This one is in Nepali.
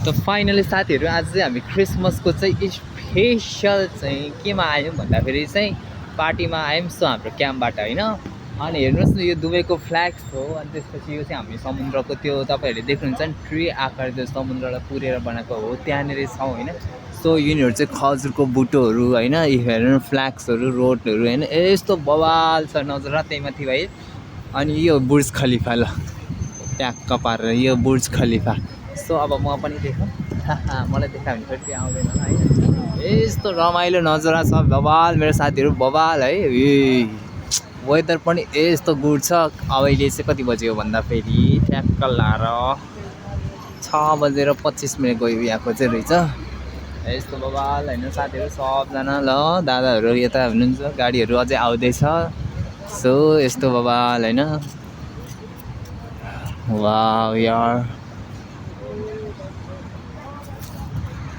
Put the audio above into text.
त फाइनली साथीहरू आज चाहिँ हामी क्रिसमसको चाहिँ स्पेसल चाहिँ केमा आयौँ भन्दाखेरि चाहिँ पार्टीमा आयौँ। सो हाम्रो क्याम्पबाट होइन। अनि हेर्नुहोस् न यो दुबईको फ्ल्याग्स हो। अनि त्यसपछि यो चाहिँ हामी समुद्रको त्यो तपाईँहरूले देख्नुहुन्छ नि ट्री आकार त्यो समुद्रलाई पुरेर बनाएको हो त्यहाँनिर छौँ होइन। सो यिनीहरू चाहिँ खजुरको बुटोहरू होइन, हेर्नु फ्ल्याग्सहरू रोडहरू होइन यस्तो बवाल छ नजरा त्यही माथि भाइ। अनि यो बुर्ज खलिफा ल ट्याक्क पारेर यो बुर्ज खलिफा। सो अब म पनि देखौँ मलाई देखायो भने फेरि आउँदैन है। यस्तो रमाइलो नजरा छ बवाल मेरो साथीहरू बवाल है। वेदर पनि यस्तो गुड छ। अब अहिले चाहिँ कति बज्यो भन्दाखेरि ट्याक्क लाएर 6:25 गयो यहाँको चाहिँ रहेछ। यस्तो बवाल होइन साथीहरू सबजना ल दादाहरू यता हुनुहुन्छ, गाडीहरू अझै आउँदैछ। सो यस्तो बवाल होइन। वाउ यार